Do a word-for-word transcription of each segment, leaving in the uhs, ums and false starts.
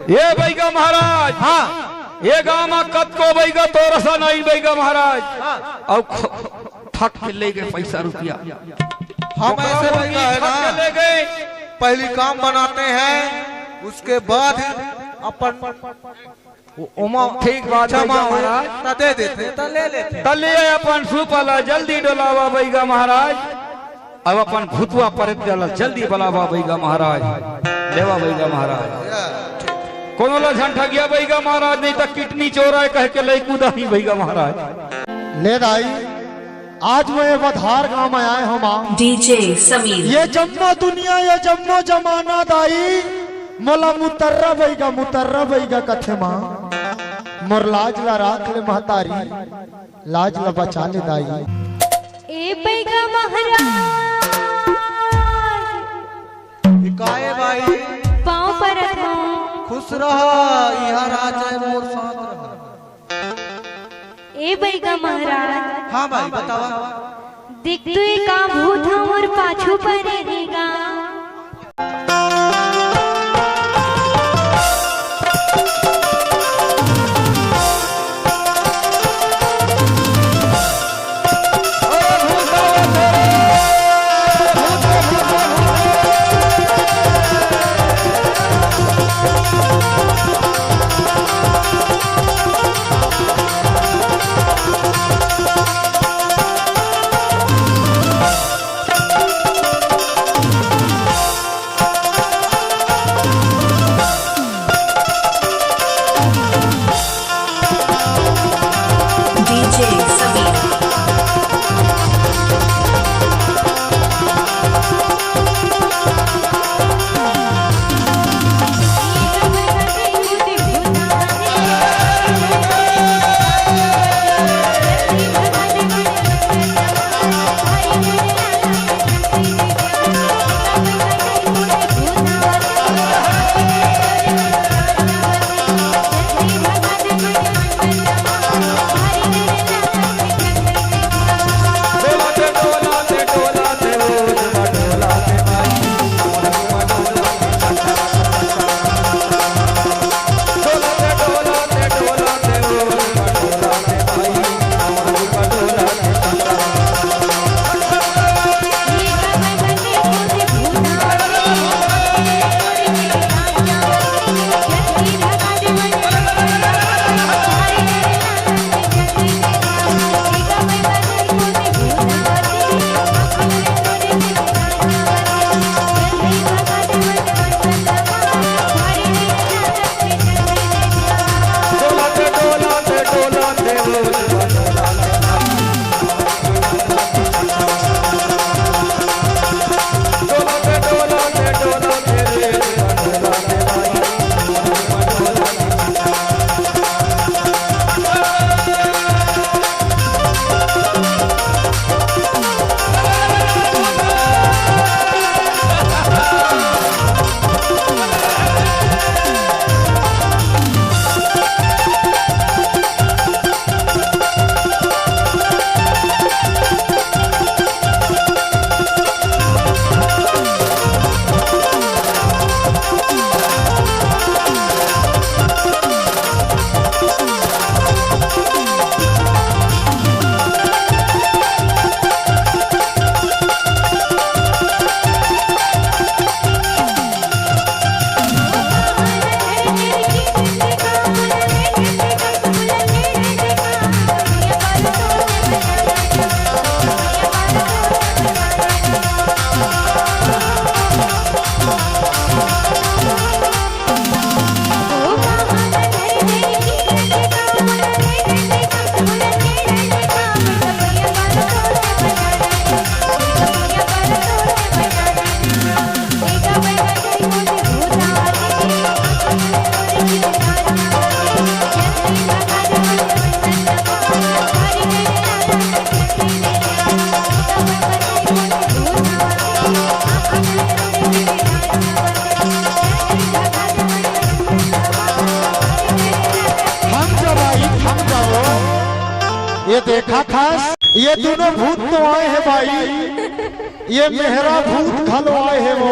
ए बइगा महाराज, हाँ। ए गांव म कतको बइगा तोर असन नइ बइगा महाराज। हाँ। अउ ख-, ठग के ले गे पइसा रुपया। हम ऐसे बइगा है ना, ठग के ले गे। पहली काम बनाते हैं, उसके बाद अपन ओ-, ओमा ठीक बात क्षमा बइगा हो, महाराज। त दे देते, त ले लेते। त ले अपन सूपा ला जल्दी डोलावा बइगा महाराज। अब अपन भूतवा प्रेत ला जल्दी बलावा बइगा महाराज। लेवा बइगा महाराज। कोनो ला झन ठगिया बइगा महाराज, नहीं त किडनी चोर आय कह के लई कूदा ही बइगा महाराज। ले दाई, आज मैं ये बधार गांव में आए हंव माँ। डीजे समीर। ये जम्मो दुनिया, ये जम्मो जमाना दाई, मोला मुतर्रा बइगा, मुतर्रा बइगा कथे माँ। मोर लाज ला राख ले महतारी, लाज ला बचा ले दाई। ए बइगा महाराज। ए काय भाई? पाँव परत हंव। खुश रहा, इहाँ राज है मोर साथ रहा। ए बइगा महाराज। हाँ भाई, बतावा। देख तो ए का भूत ह मोर पाछू परे हे गा। डीजे समीर। थम जा भाई, थम जाओ। ये देखा खास, ये दोनों भूत तो आए हैं भाई, ये मेहरा भूत घलो आए हैं वो।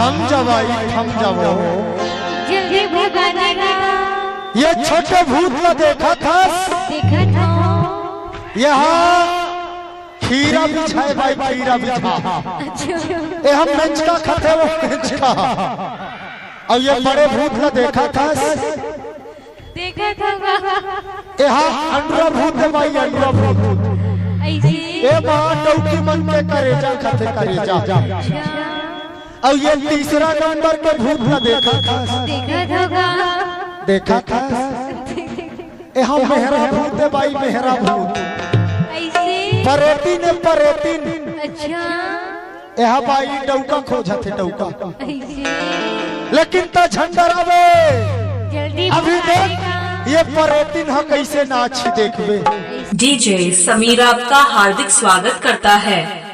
थम जा भाई, थम जा वो। जल्दी भगाने का। ये छोटे भूत ला देखा था? देखा था। यहाँ खीरा बिछाए भाई, खीरा बिछा। अच्छा। ये हम मेंचका खाते, वो मेंचका। और ये बड़े भूत ला देखा था? देखा था। ये हाँ, अंडरा भूत है भाई, अंडरा भूत। ऐसे? ये माँ डौकी मन के करेजा खाते, करेजा। अच्छा। और ये तीसरा नंबर के भूत ला देखा था? देखा था। देखा था? ए, हम मेहरा भूत है भाई, मेहरा भूत। ऐसे? परेतिन है, परेतिन। अच्छा। ए, हाँ भाई, डौका खोजत है, डौका। ऐसे? लेकिन त झंडर आवे। जल्दी अभी देख, बुलाएगा। ये परेतिन ह कैसे नाच देखबे। डीजे समीर आपका हार्दिक स्वागत करता है।